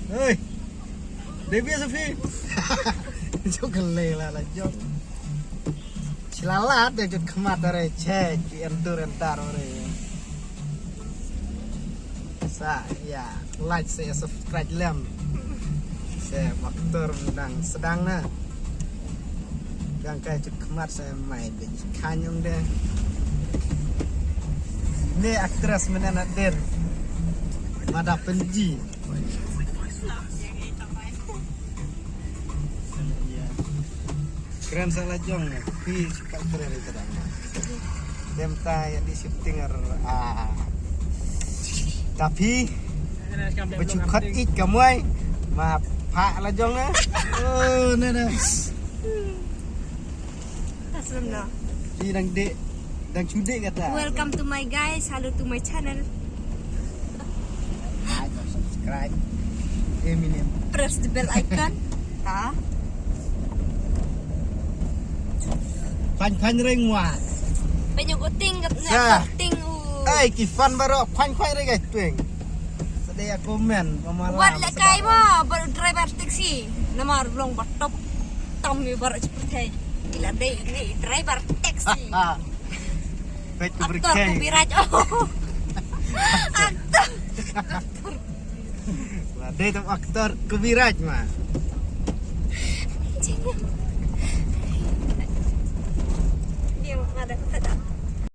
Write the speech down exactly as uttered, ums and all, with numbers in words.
Hei. Devi Safi. Jok kele la la jok. Chilalat de jot khmat are che ki endur entar are. Sa ya like se subscribe lem. Se waktor dang sedang na. Dang kai jot khmat se mai de kanyung de. Ne actress mena na der. Mada penji. Kren sa la jong ne. Pi suka kren ri tadang. Dem ta ya di shooting ar a. Tapi bechukat ik kamoi. Ma pa la jong ne. Oh ne ne. Tasem na. Pi dang dek dang chude kata. Welcome to my guys. Hello to my channel. Like, subscribe. Eminem. Press the bell icon. Ha? Kwan kwan ring wa. Penyo ko ting kat Sa. Ting u. Ai ki fan baro kwan kwan ring ai twing. Sedaya komen pemala. Wat le kai ma bar driver taxi. Nama long batop. Tam mi bar seperti ila dei ni driver taxi. Baik tu Aktor berkai. Kubiraj. Oh. Aktor. Lah dei tu aktor Kubiraj ma. Dia ada kata.